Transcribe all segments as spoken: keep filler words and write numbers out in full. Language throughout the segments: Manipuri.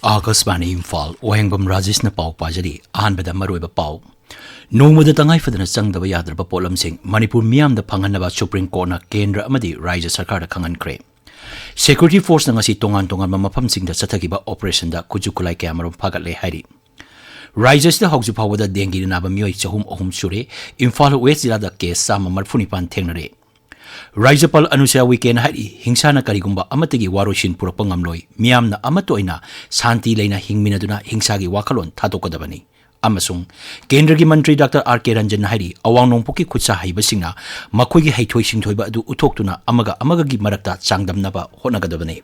ꯑꯥꯀꯥꯁꯕꯥꯅꯤ ꯏꯝꯐꯥꯜ, ꯋꯥꯍꯦꯡꯕꯝ ꯔꯥꯖꯦꯁꯅ ꯄꯥꯎ ꯄꯥꯖꯔꯤ꯫ ꯑꯍꯥꯟꯕꯗ ꯃꯔꯨꯑꯣꯏꯕ ꯄꯥꯎ꯫ ꯅꯣꯡꯃꯗ ꯇꯉꯥꯏ ꯐꯗꯅ ꯆꯪꯗꯕ ꯌꯥꯗ꯭ꯔꯕ ꯄꯣꯠꯂꯝꯁꯤꯡ ꯃꯅꯤꯄꯨꯔ ꯃꯤꯌꯥꯝꯗ ꯐꯪꯍꯟꯅꯕ ꯁꯨꯄ꯭ꯔꯤꯝ ꯀꯣꯔꯠꯅ ꯀꯦꯟꯗ꯭ꯔ ꯑꯃꯗꯤ ꯔꯥꯖ꯭ꯌ ꯁꯔꯀꯥꯔꯗ ꯈꯪꯍꯟꯈ꯭ꯔꯦ꯫ ꯁꯦꯀ꯭ꯌꯨꯔꯤꯇꯤ ꯐꯣꯔꯁꯅ ꯉꯁꯤ ꯇꯣꯉꯥꯟ ꯇꯣꯉꯥꯟꯕ ꯃꯐꯝꯁꯤꯡꯗ ꯆꯠꯊꯈꯤꯕ ꯑꯣꯄꯔꯦꯁꯟꯗ ꯈꯨꯠꯁꯨ ꯈꯨꯠꯂꯥꯏ ꯀꯌꯥꯃꯔꯨꯝ ꯐꯥꯒꯠꯂꯦ ꯍꯥꯏꯔꯤ꯫ ꯔꯥꯖ꯭ꯌ ꯑꯁꯤꯗ ꯍꯧꯖꯤꯛ ꯐꯥꯎꯕꯗ ꯗꯦꯡꯒꯤꯅ ꯅꯥꯕ ꯃꯤꯑꯣꯏ ꯆꯍꯨꯝ ꯑꯍꯨꯝ ꯁꯨꯔꯦ꯫ ꯏꯝꯐꯥꯜ ꯋꯦꯁ ꯖꯤꯂꯥꯗ ꯀꯦꯁ ꯆꯥꯝꯃ ꯃꯔꯤꯐꯨ ꯅꯤꯄꯥꯟ ꯊꯦꯡꯅꯔꯦ꯫ ꯔꯥꯖ꯭ꯌꯄꯥꯜ ꯑꯅꯨꯁꯨꯌꯥ ꯎꯏꯀꯦꯅ ꯍꯥꯏꯔꯤ, ꯍꯤꯡꯁꯥꯅ ꯀꯔꯤꯒꯨꯝꯕ ꯑꯃꯠꯇꯒꯤ ꯋꯥꯔꯣꯏꯁꯤꯟ ꯄꯨꯔꯛꯄ ꯉꯝꯂꯣꯏ, ꯃꯤꯌꯥꯝꯅ ꯑꯃꯠꯇ ꯑꯣꯏꯅ ꯁꯥꯟꯇꯤ ꯂꯩꯅ ꯍꯤꯡꯃꯤꯟꯅꯗꯨꯅ ꯍꯤꯡꯁꯥꯒꯤ ꯋꯥꯈꯜꯂꯣꯟ ꯊꯥꯗꯣꯛꯀꯗꯕꯅꯤ꯫ ꯑꯃꯁꯨꯡ ꯀꯦꯟꯗ꯭ꯔꯒꯤ ꯃꯟꯇ꯭ꯔꯤ ꯗꯥꯛꯇꯔ ꯑꯥꯔ ꯀꯦ ꯔꯟꯖꯟꯅ ꯍꯥꯏꯔꯤ, ꯑꯋꯥꯡ ꯅꯣꯡꯄꯣꯛꯀꯤ ꯈꯨꯠꯁꯥ ꯍꯩꯕꯁꯤꯡꯅ ꯃꯈꯣꯏꯒꯤ ꯍꯩꯊꯣꯏ ꯁꯤꯡꯊꯣꯏꯕ ꯑꯗꯨ ꯎꯠꯊꯣꯛꯇꯨꯅ ꯑꯃꯒ ꯑꯃꯒꯒꯤ ꯃꯔꯛꯇ ꯆꯥꯡꯗꯝꯅꯕ ꯍꯣꯠꯅꯒꯗꯕꯅꯤ꯫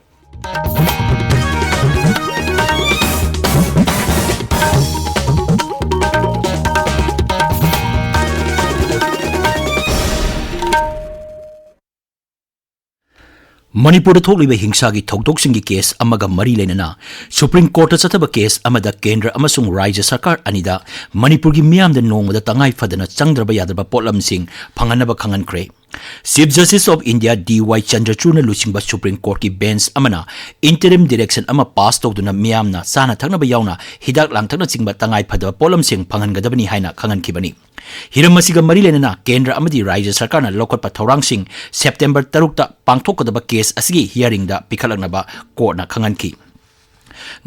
ꯃꯅꯤꯄꯨꯔꯗ ꯊꯣꯛꯂꯤꯕ ꯍꯤꯡꯁꯥꯒꯤ ꯊꯧꯗꯣꯛꯁꯤꯡꯒꯤ ꯀꯦꯁ ꯑꯃꯒ ꯃꯔꯤ ꯂꯩꯅꯅ ꯁꯨꯄ꯭ꯔꯤꯝ ꯀꯣꯔꯠꯇ ꯆꯠꯊꯕ ꯀꯦꯁ ꯑꯃꯗ ꯀꯦꯟꯗ꯭ꯔ ꯑꯃꯁꯨꯡ ꯔꯥꯖ꯭ꯌ ꯁꯔꯀꯥꯔ ꯑꯅꯤꯗ ꯃꯅꯤꯄꯨꯔꯒꯤ ꯃꯤꯌꯥꯝꯗ ꯅꯣꯡꯃꯗ ꯇꯉꯥꯏ ꯐꯗꯅ ꯆꯪꯗ꯭ꯔꯕ ꯌꯥꯗ꯭ꯔꯕ ꯄꯣꯠꯂꯝꯁꯤꯡ ꯐꯪꯍꯟꯅꯕ ꯈꯪꯍꯟꯈ꯭ꯔꯦ꯫ Chief Justice of India ꯗꯤ ꯋꯥꯏ ꯆꯟꯗ꯭ꯔꯆꯨꯗꯅ ꯂꯨꯆꯤꯡꯕ ꯁꯨꯄ꯭ꯔꯤꯝ ꯀꯣꯔꯠꯀꯤ ꯕꯦꯟꯆ ꯑꯃꯅ ꯏꯟꯇꯔꯤꯝ ꯗꯤꯔꯦꯛꯁꯟ ꯑꯃ ꯄꯥꯁ ꯇꯧꯗꯨꯅ ꯃꯤꯌꯥꯝꯅ ꯆꯥꯅ ꯊꯛꯅꯕ ꯌꯥꯎꯅ ꯍꯤꯗꯥꯛ ꯂꯥꯡꯊꯛꯅꯆꯤꯡꯕ ꯇꯉꯥꯏ ꯐꯗꯕ ꯄꯣꯠꯂꯝꯁꯤꯡ ꯐꯪꯍꯟꯒꯗꯕꯅꯤ ꯍꯥꯏꯅ ꯈꯪꯍꯟꯈꯤꯕꯅꯤ꯫ ꯍꯤꯔꯝ ꯑꯁꯤꯒ ꯃꯔꯤ ꯂꯩꯅꯅ ꯀꯦꯟꯗ꯭ꯔ ꯑꯃꯗꯤ ꯔꯥꯖ꯭ꯌ ꯁꯔꯀꯥꯔꯅ ꯂꯧꯈꯠꯄ ꯊꯧꯔꯥꯡꯁꯤꯡ ꯁꯦꯞꯇꯦꯝꯕꯔ ꯇꯔꯨꯛꯇ ꯄꯥꯡꯊꯣꯛꯀꯗꯕ ꯀꯦꯁ ꯑꯁꯤꯒꯤ ꯍꯤꯌꯥꯔꯤꯡꯗ ꯄꯤꯈꯠꯂꯛꯅꯕ ꯀꯣꯔꯠꯅ ꯈꯪꯍꯟꯈꯤ꯫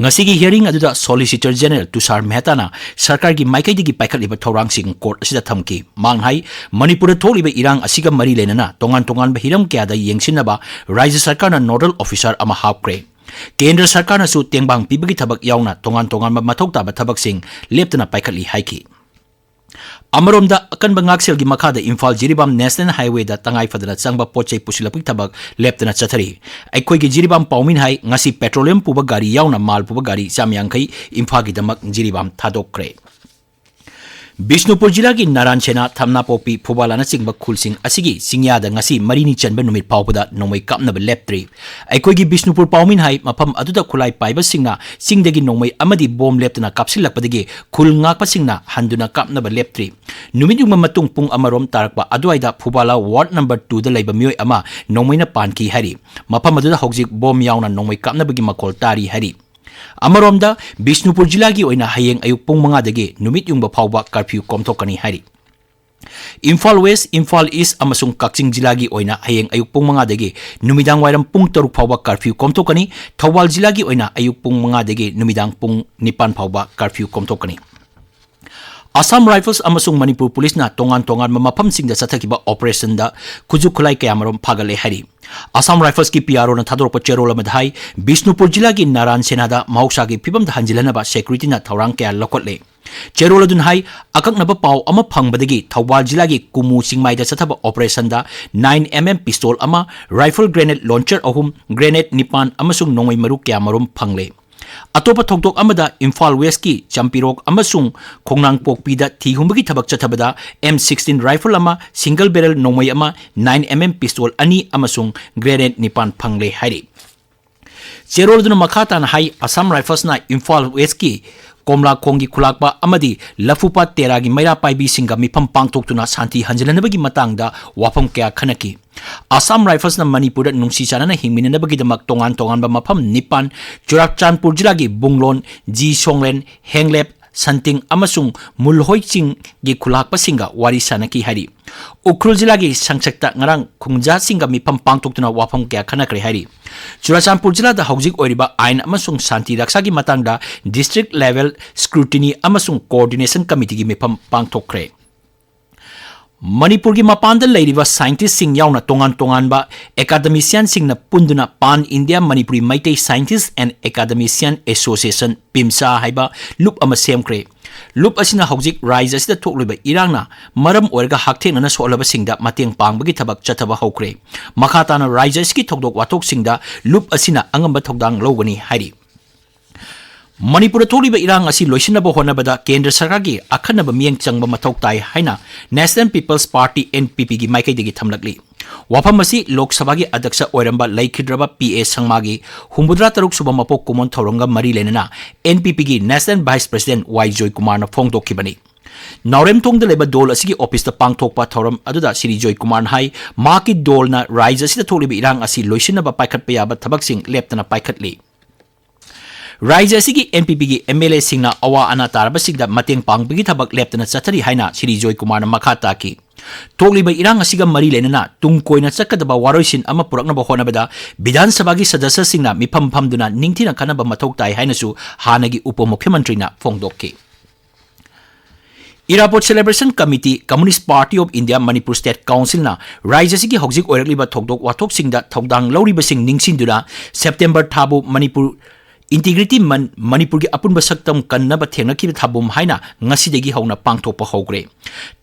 ꯉꯁꯤꯒꯤ ꯍꯤꯌꯥꯔꯤꯡ ꯑꯗꯨꯗ ꯁꯣꯂꯤꯁꯤꯇꯔ ꯖꯦꯅꯔꯦꯜ ꯇꯨꯁꯥꯔ ꯃꯦꯍꯇꯥꯅ ꯁꯔꯀꯥꯔꯒꯤ ꯃꯥꯏꯀꯩꯗꯒꯤ ꯄꯥꯏꯈꯠꯂꯤꯕ ꯊꯧꯔꯥꯡꯁꯤꯡ ꯀꯣꯔꯠ ꯑꯁꯤꯗ ꯊꯝꯈꯤ꯫ ꯃꯥꯡ ꯍꯥꯏ, ꯃꯅꯤꯄꯨꯔꯗ ꯊꯣꯛꯂꯤꯕ ꯏꯔꯥꯡ ꯑꯁꯤꯒ ꯃꯔꯤ ꯂꯩꯅꯅ ꯇꯣꯉꯥꯟ ꯇꯣꯉꯥꯟꯕ ꯍꯤꯔꯝ ꯀꯌꯥꯗ ꯌꯦꯡꯁꯤꯟꯅꯕ ꯔꯥꯖ꯭ꯌ ꯁꯔꯀꯥꯔꯅ ꯅꯣꯗꯜ ꯑꯣꯐꯤꯁꯥꯔ ꯑꯃ ꯍꯥꯞꯈ꯭ꯔꯦ꯫ ꯀꯦꯟꯗ꯭ꯔ ꯁꯔꯀꯥꯔꯅꯁꯨ ꯇꯦꯡꯕꯥꯡ ꯄꯤꯕꯒꯤ ꯊꯕꯛ ꯌꯥꯎꯅ ꯇꯣꯉꯥꯟ ꯇꯣꯉꯥꯟꯕ ꯃꯊꯧ ꯇꯥꯕ ꯊꯕꯛꯁꯤꯡ ꯂꯦꯞꯇꯅ ꯄꯥꯏꯈꯠꯂꯤ ꯍꯥꯏꯈꯤ꯫ ꯑꯃꯔꯣꯝꯗ, ꯑꯀꯟꯕ ꯉꯥꯛꯁꯦꯜꯒꯤ ꯃꯈꯥꯗ ꯏꯝꯐꯥꯜ ꯖꯤꯔꯤꯕꯥꯝ ꯅꯦꯁꯅꯦꯜ ꯍꯥꯏꯋꯦꯗ ꯇꯉꯥꯏ ꯐꯗꯅ ꯆꯪꯕ ꯄꯣꯠ ꯆꯩ ꯄꯨꯁꯤꯜꯂꯛꯄꯒꯤ ꯊꯕꯛ ꯂꯦꯞꯇꯅ ꯆꯠꯊꯔꯤ꯫ ꯑꯩꯈꯣꯏꯒꯤ ꯖꯤꯔꯤꯕꯥꯝ ꯄꯥꯎꯃꯤꯅ ꯍꯥꯏ, ꯉꯁꯤ ꯄꯦꯇ꯭ꯔꯣꯂꯤꯌꯝ ꯄꯨꯕ ꯒꯥꯔꯤ ꯌꯥꯎꯅ ꯃꯥꯜ ꯄꯨꯕ ꯒꯥꯔꯤ ꯆꯥꯝ ꯌꯥꯡꯈꯩ ꯏꯝꯐꯥꯜꯒꯤꯗꯃꯛ ꯖꯤꯔꯤꯕꯥꯝ ꯊꯥꯗꯣꯛꯈ꯭ꯔꯦ꯫ ꯕꯤꯁꯅꯨꯄꯨꯔ ꯖꯤꯂꯥꯒꯤ ꯅꯥꯔꯥꯟ ꯁꯦꯅꯥ, ꯊꯝꯅꯥꯄꯣꯛꯄꯤ, ꯐꯨꯕꯥꯂꯥꯅꯆꯤꯡꯕ ꯈꯨꯜꯁꯤꯡ ꯑꯁꯤꯒꯤ ꯆꯤꯡꯌꯥꯗ ꯉꯁꯤ ꯃꯔꯤꯅꯤ ꯆꯟꯕ ꯅꯨꯃꯤꯠ ꯐꯥꯎꯕꯗ ꯅꯣꯡꯃꯩ ꯀꯥꯞꯅꯕ ꯂꯦꯞꯇ꯭ꯔꯤ꯫ ꯑꯩꯈꯣꯏꯒꯤ ꯕꯤꯁꯅꯨꯄꯨꯔ ꯄꯥꯎꯃꯤꯅ ꯍꯥꯏ, ꯃꯐꯝ ꯑꯗꯨꯗ ꯈꯨꯠꯂꯥꯏ ꯄꯥꯏꯕꯁꯤꯡꯅ ꯆꯤꯡꯗꯒꯤ ꯅꯣꯡꯃꯩ ꯑꯃꯗꯤ ꯕꯣꯝ ꯂꯦꯞꯇꯅ ꯀꯥꯞꯁꯤꯜꯂꯛꯄꯗꯒꯤ ꯈꯨꯜ ꯉꯥꯛꯄꯁꯤꯡꯅ ꯍꯟꯗꯨꯅ ꯀꯥꯞꯅꯕ ꯂꯦꯞꯇ꯭ꯔꯤ꯫ ꯅꯨꯃꯤꯠ ꯌꯨꯡꯕ ꯃꯇꯨꯡ ꯄꯨꯡ ꯑꯃꯔꯣꯝ ꯇꯥꯔꯛꯄ ꯑꯗꯨꯋꯥꯏꯗ ꯐꯨꯕꯥꯂꯥ ꯋꯥꯔꯗ ꯅꯝꯕꯔ ꯇꯨꯗ ꯂꯩꯕ ꯃꯤꯑꯣꯏ ꯑꯃ ꯅꯣꯡꯃꯩꯅ ꯄꯥꯟꯈꯤ ꯍꯥꯏꯔꯤ꯫ ꯃꯐꯝ ꯑꯗꯨꯗ ꯍꯧꯖꯤꯛ ꯕꯣꯝ ꯌꯥꯎꯅ ꯅꯣꯡꯃꯩ ꯀꯥꯞꯅꯕꯒꯤ ꯃꯈꯣꯜ ꯇꯥꯔꯤ ꯍꯥꯏꯔꯤ꯫ ꯑꯃꯔꯣꯝꯗ, ꯕꯤꯁꯅꯨꯄꯨꯔ ꯖꯤꯂꯥꯒꯤ ꯑꯣꯏꯅ ꯍꯌꯦꯡ ꯑꯌꯨꯛ ꯄꯨꯡ ꯃꯉꯥꯗꯒꯤ ꯅꯨꯃꯤꯠ ꯌꯨꯡꯕ ꯐꯥꯎꯕ ꯀꯔꯐ꯭ꯌꯨ ꯀꯣꯝꯊꯣꯛꯀꯅꯤ ꯍꯥꯏꯔꯤ꯫ ꯏꯝꯐꯥꯜ ꯋꯦꯁ, ꯏꯝꯐꯥꯜ ꯏꯁ ꯑꯃꯁꯨꯡ ꯀꯛꯆꯤꯡ ꯖꯤꯂꯥꯒꯤ ꯑꯣꯏꯅ ꯍꯌꯦꯡ ꯑꯌꯨꯛ ꯄꯨꯡ ꯃꯉꯥꯗꯒꯤ ꯅꯨꯃꯤꯗꯥꯡ ꯋꯥꯏꯔꯝ ꯄꯨꯡ ꯇꯔꯨꯛ ꯐꯥꯎꯕ ꯀꯔꯐ꯭ꯌꯨ ꯀꯣꯝꯊꯣꯛꯀꯅꯤ꯫ ꯊꯧꯕꯥꯜ ꯖꯤꯂꯥꯒꯤ ꯑꯣꯏꯅ ꯑꯌꯨꯛ ꯄꯨꯡ ꯃꯉꯥꯗꯒꯤ ꯅꯨꯃꯤꯗꯥꯡ ꯄꯨꯡ ꯅꯤꯄꯥꯟ ꯐꯥꯎꯕ ꯀꯔꯐ꯭ꯌꯨ ꯀꯣꯝꯊꯣꯛꯀꯅꯤ꯫ ꯑꯁꯥꯝ ꯔꯥꯏꯐꯜꯁ ꯑꯃꯁꯨꯡ ꯃꯅꯤꯄꯨꯔ ꯄꯨꯂꯤꯁꯅ ꯇꯣꯉꯥꯟ ꯇꯣꯉꯥꯟꯕ ꯃꯐꯝꯁꯤꯡꯗ ꯆꯠꯊꯈꯤꯕ ꯑꯣꯄꯔꯦꯁꯟꯗ ꯈꯨꯠꯁꯨ ꯈꯨꯠꯂꯥꯏ ꯀꯌꯥꯃꯔꯨꯝ ꯐꯥꯒꯠꯂꯦ ꯍꯥꯏꯔꯤ꯫ ꯑꯁꯥꯝ ꯔꯥꯏꯐꯜꯁꯀꯤ ꯄꯤ ꯑꯥꯔ ꯑꯣꯅ ꯊꯥꯗꯣꯔꯛꯄ ꯆꯦꯔꯣꯜ ꯑꯃꯗ ꯍꯥꯏ, ꯕꯤꯁꯅꯨꯄꯨꯔ ꯖꯤꯂꯥꯒꯤ ꯅꯥꯔꯥꯟ ꯁꯦꯅꯥꯗ ꯃꯍꯧꯁꯥꯒꯤ ꯐꯤꯕꯝꯗ ꯍꯟꯖꯤꯜꯍꯟꯅꯕ ꯁꯦꯀ꯭ꯌꯨꯔꯤꯇꯤꯅ ꯊꯧꯔꯥꯡ ꯀꯌꯥ ꯂꯧꯈꯠꯂꯦ꯫ ꯆꯦꯔꯣꯜ ꯑꯗꯨꯅ ꯍꯥꯏ, ꯑꯀꯛꯅꯕ ꯄꯥꯎ ꯑꯃ ꯐꯪꯕꯗꯒꯤ ꯊꯧꯕꯥꯜ ꯖꯤꯂꯥꯒꯤ ꯀꯨꯃꯨ ꯆꯤꯡꯃꯥꯏꯗ ꯆꯠꯊꯕ ꯑꯣꯄꯔꯦꯁꯟꯗ ꯅꯥꯏꯟ ꯑꯦꯝ ꯑꯦꯝ ꯄꯤꯁꯇꯣꯜ ꯑꯃ, ꯔꯥꯏꯐꯜ ꯒ꯭ꯔꯦꯅꯦꯗ ꯂꯣꯟꯆꯔ ꯑꯍꯨꯝ, ꯒ꯭ꯔꯦꯅꯦꯗ ꯅꯤꯄꯥꯟ ꯑꯃꯁꯨꯡ ꯅꯣꯡꯃꯩ ꯃꯔꯨ ꯀꯌꯥꯃꯔꯨꯝ ꯐꯪꯂꯦ꯫ ꯑꯇꯣꯞꯄ ꯊꯧꯗꯣꯛ ꯑꯃꯗ ꯏꯝꯐꯥꯜ ꯋꯦꯁꯀꯤ ꯆꯝꯄꯤꯔꯣꯛ ꯑꯃꯁꯨꯡ ꯈꯣꯡꯅꯥꯡꯄꯣꯛꯄꯤꯗ ꯊꯤ ꯍꯨꯝꯕꯒꯤ ꯊꯕꯛ ꯆꯠꯊꯕꯗ ꯑꯦꯝ ꯁꯤꯛꯁꯇꯤꯟ ꯔꯥꯏꯐꯜ ꯑꯃ, ꯁꯤꯡꯒꯜ ꯕꯦꯔꯦꯜ ꯅꯣꯡꯃꯩ ꯑꯃ, ꯅꯥꯏꯟ ꯑꯦꯝ ꯑꯦꯝ ꯄꯤꯁꯇꯣꯜ ꯑꯅꯤ ꯑꯃꯁꯨꯡ ꯒ꯭ꯔꯦꯅꯦꯗ ꯅꯤꯄꯥꯟ ꯐꯪꯂꯦ ꯍꯥꯏꯔꯤ꯫ ꯆꯦꯔꯣꯜ ꯑꯗꯨꯅ ꯃꯈꯥ ꯇꯥꯅ ꯍꯥꯏ, ꯑꯁꯥꯝ ꯔꯥꯏꯐꯜꯁꯅ ꯏꯝꯐꯥꯜ ꯋꯦꯁꯀꯤ ꯀꯣꯝꯂꯥꯈꯣꯡꯒꯤ ꯈꯨꯂꯥꯛꯄ ꯑꯃꯗꯤ ꯂꯐꯨꯄꯥꯠ ꯇꯦꯔꯥꯒꯤ ꯃꯩꯔꯥ ꯄꯥꯏꯕꯤꯁꯤꯡꯒ ꯃꯤꯐꯝ ꯄꯥꯡꯊꯣꯛꯇꯨꯅ ꯁꯥꯟꯇꯤ ꯍꯟꯖꯤꯟꯅꯅꯕꯒꯤ ꯃꯇꯥꯡꯗ ꯋꯥꯐꯝ ꯀꯌꯥ ꯈꯟꯅꯈꯤ꯫ ꯑꯁꯥꯝ ꯔꯥꯏꯐꯜꯁꯅ ꯃꯅꯤꯄꯨꯔꯗ ꯅꯨꯡꯁꯤ ꯆꯥꯟꯅꯅ ꯍꯤꯡꯃꯤꯟꯅꯅꯕꯒꯤꯗꯃꯛ ꯇꯣꯉꯥꯟ ꯇꯣꯉꯥꯟꯕ ꯃꯐꯝ ꯅꯤꯄꯥꯟ, ꯆꯨꯔꯥꯆꯥꯟꯄꯨꯔ ꯖꯤꯂꯥꯒꯤ ꯕꯨꯡꯂꯣꯟ, ꯖꯤ ꯁꯣꯡꯂꯦꯟ, ꯍꯦꯡꯂꯦꯞ, ꯁꯟꯇꯤꯡ ꯑꯃꯁꯨꯡ ꯃꯨꯜꯍꯣꯏ ꯆꯤꯡꯒꯤ ꯈꯨꯂꯥꯛꯄꯁꯤꯡꯒ ꯋꯥꯔꯤ ꯁꯥꯅꯈꯤ ꯍꯥꯏꯔꯤ꯫ ꯎꯈ꯭ꯔꯨꯜ ꯖꯤꯂꯥꯒꯤ ꯁꯪꯁꯛꯇ ꯉꯔꯥꯡ ꯈꯨꯟꯖꯥꯁꯤꯡꯒ ꯃꯤꯐꯝ ꯄꯥꯡꯊꯣꯛꯇꯨꯅ ꯋꯥꯐꯝ ꯀꯌꯥ ꯈꯟꯅꯈ꯭ꯔꯦ ꯍꯥꯏꯔꯤ꯫ ꯆꯨꯔꯥꯆꯥꯟꯄꯨꯔ ꯖꯤꯂꯥꯗ ꯍꯧꯖꯤꯛ ꯑꯣꯏꯔꯤꯕ ꯑꯥꯏꯟ ꯑꯃꯁꯨꯡ ꯁꯥꯟꯇꯤ ꯔꯛꯁꯥꯒꯤ ꯃꯇꯥꯡꯗ district level scrutiny ꯑꯃꯁꯨꯡ coordination committeeꯒꯤ ꯃꯤꯐꯝ ꯄꯥꯡꯊꯣꯛꯈ꯭ꯔꯦ꯫ ꯃꯅꯤꯄꯨꯔꯒꯤ ꯃꯄꯥꯟꯗ ꯂꯩꯔꯤꯕ ꯁꯥꯏꯟꯇꯤꯁꯁꯤꯡ ꯌꯥꯎꯅ ꯇꯣꯉꯥꯟ ꯇꯣꯉꯥꯟꯕ ꯑꯦꯀꯥꯗꯃꯤꯁꯤꯌꯥꯟꯁꯤꯡꯅ ꯄꯨꯟꯗꯨꯅ Pan India Manipuri Meitei Scientist and Academician Association, ꯄꯤꯝꯁꯥ ꯍꯥꯏꯕ ꯂꯨꯞ ꯑꯃ ꯁꯦꯝꯈ꯭ꯔꯦ꯫ ꯂꯨꯞ ꯑꯁꯤꯅ ꯍꯧꯖꯤꯛ ꯔꯥꯖ꯭ꯌ ꯑꯁꯤꯗ ꯊꯣꯛꯂꯤꯕ ꯏꯔꯥꯡꯅ ꯃꯔꯝ ꯑꯣꯏꯔꯒ ꯍꯛꯊꯦꯡꯅꯅ ꯁꯣꯛꯍꯜꯂꯕꯁꯤꯡꯗ ꯃꯇꯦꯡ ꯄꯥꯡꯕꯒꯤ ꯊꯕꯛ ꯆꯠꯊꯕ ꯍꯧꯈ꯭ꯔꯦ꯫ ꯃꯈꯥ ꯇꯥꯅ ꯔꯥꯖ꯭ꯌ ꯑꯁꯤꯒꯤ ꯊꯧꯗꯣꯛ ꯋꯥꯊꯣꯛꯁꯤꯡꯗ ꯂꯨꯞ ꯑꯁꯤꯅ ꯑꯉꯝꯕ ꯊꯧꯗꯥꯡ ꯂꯧꯒꯅꯤ ꯍꯥꯏꯔꯤ꯫ ꯃꯅꯤꯄꯨꯔꯗ ꯊꯣꯛꯂꯤꯕ ꯏꯔꯥꯡ ꯑꯁꯤ ꯂꯣꯏꯁꯤꯟꯅꯕ ꯍꯣꯠꯅꯕꯗ ꯀꯦꯟꯗ꯭ꯔ ꯁꯔꯀꯥꯔꯒꯤ ꯑꯈꯟꯅꯕ ꯃꯤꯠꯌꯦꯡ ꯆꯪꯕ ꯃꯊꯧ ꯇꯥꯏ ꯍꯥꯏꯅ National People's Party, NPPꯒꯤ ꯃꯥꯏꯀꯩꯗꯒꯤ ꯊꯝꯂꯛꯂꯤ꯫ ꯋꯥꯐꯝ ꯑꯁꯤ ꯂꯣꯛ ꯁꯚꯥꯒꯤ ꯑꯗ꯭ꯌꯛꯁ ꯑꯣꯏꯔꯝꯕ ꯂꯩꯈꯤꯗ꯭ꯔꯕ ꯄꯤ ꯑꯦ ꯁꯪꯃꯥꯒꯤ ꯍꯨꯝꯐꯨꯇꯔꯥ ꯇꯔꯨꯛ ꯁꯨꯕ ꯃꯄꯣꯛ ꯀꯨꯝꯑꯣꯟ ꯊꯧꯔꯝꯒ ꯃꯔꯤ ꯂꯩꯅꯅ NPPꯒꯤ National Vice President ꯋꯥꯏ ꯖꯣꯏꯀꯨꯃꯥꯔꯅ ꯐꯣꯡꯗꯣꯛꯈꯤꯕꯅꯤ꯫ ꯅꯥꯎꯔꯦꯝꯊꯣꯡꯗ ꯂꯩꯕ ꯗꯣꯜ ꯑꯁꯤꯒꯤ ꯑꯣꯐꯤꯁꯇ ꯄꯥꯡꯊꯣꯛꯄ ꯊꯧꯔꯝ ꯑꯗꯨꯗ ꯁ꯭ꯔꯤ ꯖꯣꯏꯀꯨꯃꯥꯔꯅ ꯍꯥꯏ, ꯃꯍꯥꯛꯀꯤ ꯗꯣꯜꯅ ꯔꯥꯖ꯭ꯌ ꯑꯁꯤꯗ ꯊꯣꯛꯂꯤꯕ ꯏꯔꯥꯡ ꯑꯁꯤ ꯂꯣꯏꯁꯤꯟꯅꯕ ꯄꯥꯏꯈꯠꯄ ꯌꯥꯕ ꯊꯕꯛꯁꯤꯡ ꯂꯦꯞꯇꯅ ꯄꯥꯏꯈꯠꯂꯤ꯫ ꯔꯥꯖ꯭ꯌ ꯑꯁꯤꯒꯤ NPPꯒꯤ MLAꯁꯤꯡꯅ ꯑꯋꯥ ꯑꯅꯥ ꯇꯥꯔꯕꯁꯤꯡꯗ ꯃꯇꯦꯡ ꯄꯥꯡꯕꯒꯤ ꯊꯕꯛ ꯂꯦꯞꯇꯅ ꯆꯠꯊꯔꯤ ꯍꯥꯏꯅ ꯁ꯭ꯔꯤ ꯖꯣꯏꯀꯨꯃꯥꯔꯅ ꯃꯈꯥ ꯇꯥꯈꯤ꯫ ꯊꯣꯛꯂꯤꯕ ꯏꯔꯥꯡ ꯑꯁꯤꯒ ꯃꯔꯤ ꯂꯩꯅꯅ ꯇꯨꯡ ꯀꯣꯏꯅ ꯆꯠꯀꯗꯕ ꯋꯥꯔꯣꯏꯁꯤꯟ ꯑꯃ ꯄꯨꯔꯛꯅꯕ ꯍꯣꯠꯅꯕꯗ ꯕꯤꯙꯥꯟ ꯁꯚꯥꯒꯤ ꯁꯗꯁ꯭ꯌꯁꯤꯡꯅ ꯃꯤꯐꯝ ꯐꯝꯗꯨꯅ ꯅꯤꯡꯊꯤꯅ ꯈꯟꯅꯕ ꯃꯊꯧ ꯇꯥꯏ ꯍꯥꯏꯅꯁꯨ ꯍꯥꯟꯅꯒꯤ ꯎꯄ ꯃꯨꯈ꯭ꯌꯃꯟꯇ꯭ꯔꯤꯅ ꯐꯣꯡꯗꯣꯛꯈꯤ꯫ ꯏꯔꯥꯕꯣꯠ Celebration Committee, Communist Party of India Manipur State Councilꯅ ꯔꯥꯖ꯭ꯌ ꯑꯁꯤꯒꯤ ꯍꯧꯖꯤꯛ ꯑꯣꯏꯔꯛꯂꯤꯕ ꯊꯧꯗꯣꯛ ꯋꯥꯊꯣꯛꯁꯤꯡꯗ ꯊꯧꯗꯥꯡ ꯂꯧꯔꯤꯕꯁꯤꯡ ꯅꯤꯡꯁꯤꯡꯗꯨꯅ ꯁꯦꯞꯇꯦꯝꯕꯔ ꯊꯥꯕꯨ ꯃꯅꯤꯄꯨꯔ Integrity Month, ꯃꯅꯤꯄꯨꯔꯒꯤ ꯑꯄꯨꯟꯕ ꯁꯛꯇꯝ ꯀꯟꯅꯕ ꯊꯦꯡꯅꯈꯤꯕ ꯊꯥꯕꯨꯝ ꯍꯥꯏꯅ ꯉꯁꯤꯗꯒꯤ ꯍꯧꯅ ꯄꯥꯡꯊꯣꯛꯄ ꯍꯧꯈ꯭ꯔꯦ꯫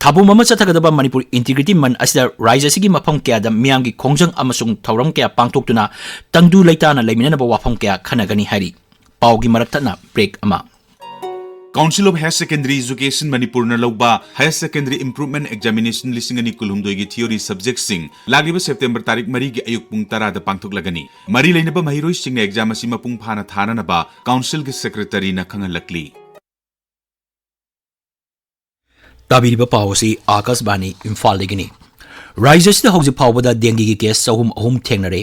ꯊꯥꯕꯨꯝ ꯑꯃ ꯆꯠꯊꯒꯗꯕ ꯃꯅꯤꯄꯨꯔ Integrity Month ꯑꯁꯤꯗ ꯔꯥꯖ꯭ꯌ ꯑꯁꯤꯒꯤ ꯃꯐꯝ ꯀꯌꯥꯗ ꯃꯤꯌꯥꯝꯒꯤ ꯈꯣꯡꯖꯪ ꯑꯃꯁꯨꯡ ꯊꯧꯔꯝ ꯀꯌꯥ ꯄꯥꯡꯊꯣꯛꯇꯨꯅ ꯇꯪꯗꯨ ꯂꯩꯇꯥꯅ ꯂꯩꯃꯤꯟꯅꯅꯕ ꯋꯥꯐꯝ ꯀꯌꯥ ꯈꯟꯅꯒꯅꯤ ꯍꯥꯏꯔꯤ꯫ ꯄꯥꯎꯒꯤ ꯃꯔꯛ ꯊꯠꯅ break ꯑꯃ꯫ Council of Higher Secondary Education ꯃꯅꯤꯄꯨꯔꯅ ꯂꯧꯕ Higher Secondary Improvement Examination ꯂꯤꯁꯤꯡ ꯑꯅꯤ ꯀꯨꯟꯍꯨꯝꯗꯣꯏꯒꯤ theory subjectꯁꯤꯡ ꯂꯥꯛꯂꯤꯕ ꯁꯦꯞꯇꯦꯝꯕꯔ ꯇꯥꯔꯤꯛ ꯃꯔꯤꯒꯤ ꯑꯌꯨꯛ ꯄꯨꯡ ꯇꯔꯥꯗ ꯄꯥꯡꯊꯣꯛꯂꯒꯅꯤ꯫ ꯃꯔꯤ ꯂꯩꯅꯕ ꯃꯍꯩꯔꯣꯏꯁꯤꯡꯅ exam ꯑꯁꯤ ꯃꯄꯨꯡ ꯐꯥꯅ ꯊꯥꯅꯅꯕ councilꯒꯤ secretaryꯅ ꯈꯪꯍꯜꯂꯛꯂꯤ꯫ ꯇꯥꯕꯤꯔꯤꯕ ꯄꯥꯎ ꯑꯁꯤ ꯑꯥꯀꯥꯁꯕꯥꯅꯤ ꯏꯝꯐꯥꯜꯗꯒꯤꯅꯤ꯫ ꯔꯥꯖ꯭ꯌ ꯑꯁꯤꯗ ꯍꯧꯖꯤꯛ ꯐꯥꯎꯕꯗ dengueꯒꯤ case ꯆꯍꯨꯝ ꯑꯍꯨꯝ ꯊꯦꯡꯅꯔꯦ꯫